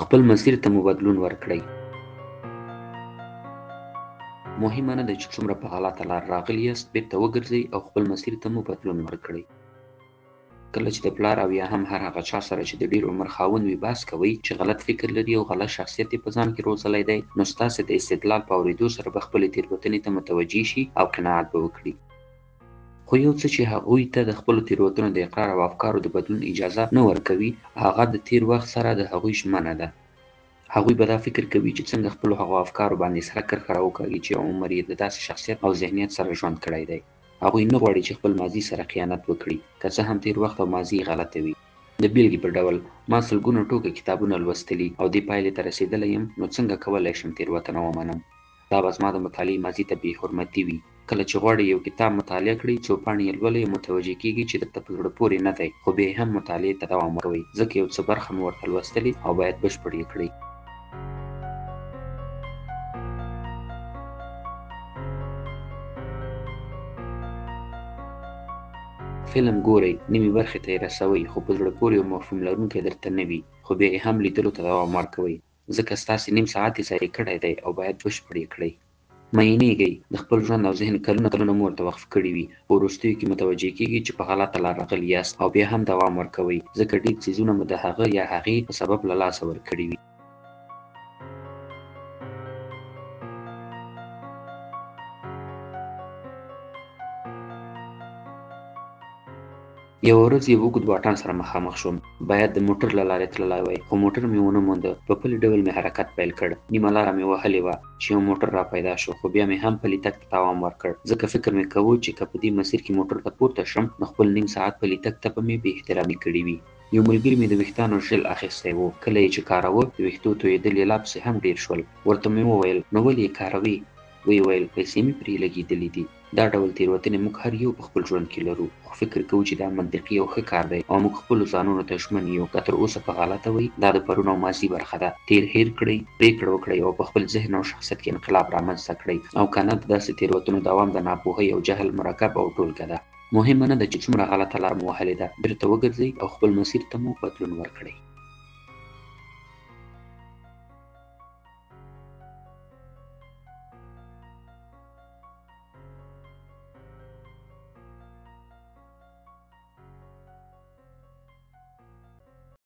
خپل مسیر ته مو بدلون ورکړئ. مهمه نه ده چې څومره په غلطه لار راغلي یاست، بېرته وګرځئ او خپل مسیر ته مو بدلون ورکړئ. کله چې د پلار او یا هم هر هغه چا سره چې د ډېر عمر خاوند وي بحث کوئ چې غلط فکر لري او غلط شخصیت یې په ځان کې روزلی دی، نو ستاسې د استدلال په اورېدو سره به خپلې تېروتنې ته متوجه شي او قناعت به وکړي. خو یو څه چې هغوی ته د خپلو تېروتنو د اقرار او افکارو د بدلون اجازه نه ورکوي، هغه د تېر وخت سره د هغوی ژمنه ده. هغوی به دا فکر کوي چې څنګه خپلو هغو افکارو باندې سره کرښه راوکاږي چې یو عمر یې د داسې شخصیت او ذهنیت سره ژوند کړی دی. هغوی نه غواړي چې خپل ماضي سره خیانت وکړي، که څه هم تېر وخت او ماضي یې غلطه وي. د بېلګې په ډول، ما سلګونه ټوکه کتابونه لوستلي او دې پایلې ته رسېدلی یم، نو څنګه کولای شم تېروتنه ومنم؟ دا به زما د مطالعې ماضي ته بې حرمتي وي. کله چې غواړئ یو کتاب مطالعه کړئ، څو پاڼې یې لولئ او متوجه کېږئ چې درته په زړه پورې نه دی، خو بیا یې هم مطالعې ته دوام ورکوئ، ځکه یو څه برخه مو ورته لوستلې او باید بشپړ یې کړئ. فلم ګورئ، نیمې برخې ته یې رسوئ، خو په زړه پورې او مفهوم لرونکی درته نه وي، خو بیا یې هم لیدلو ته دوام ورکوئ، ځکه ستاسې نیم ساعت یې ضایع کړی دی او باید بشپړ یې کړئ. مئینېږئ، د خپل ژوند او ذهن کلونه کلونه مو ورته وقف کړي وي، په وروستیو کې متوجه کېږئ چې په غلطه لار راغلي یاست او بیا هم دوام ورکوئ، ځکه ډېر څیزونه مو د هغه یا هغې په سبب له لاسه ورکړي وي. یوه ورځ یو اوږد واټن سره مخامخ شوم. باید د موټر له لارې تللی وای، خو موټر مې ونه مونده. په پلي ډول مې حرکت پیل کړ. نیمه لاره مې وهلې وه چې یو موټر را پیدا شو، خو بیا مې هم پلي تګ ته دوام ورکړ، ځکه فکر مې کاوه چې که په دې مسیر کې موټر ته پورته شم، نو خپل نیم ساعت پلي تګ ته به مې بې احترامي کړې وي. یو ملګري مې د ویښتانو ژل اخیستی و. کله یې چې کاراوه، د ویښتو تویېدل یې لا پسې هم ډېر شول. ورته مې وویل، نو ولې یې کاروې؟ ویې ویل، پیسې مې پرې لګېدلې دي. دا ډول تېروتنې موږ هر یو په خپل ژوند کې لرو، خو فکر کوو چې دا منطقي او ښه کار دی او موږ خپلو ځانونو ته ژمن یو. که تر اوسه په غلطه وئ، دا د پرون او ماضي برخه ده. تېر هېر کړئ، پرېکړه وکړئ او په خپل ذهن او شخصیت کې انقلاب رامنځته کړئ او که نه د داسې تېروتنو دوام د ناپوهۍ او جهل مرکب او ټولګه ده. مهمه نه ده چې څومره غلطه لار مو وهلې ده، بېرته وګرځئ او خپل مسیر ته مو بدلون ورکړئ.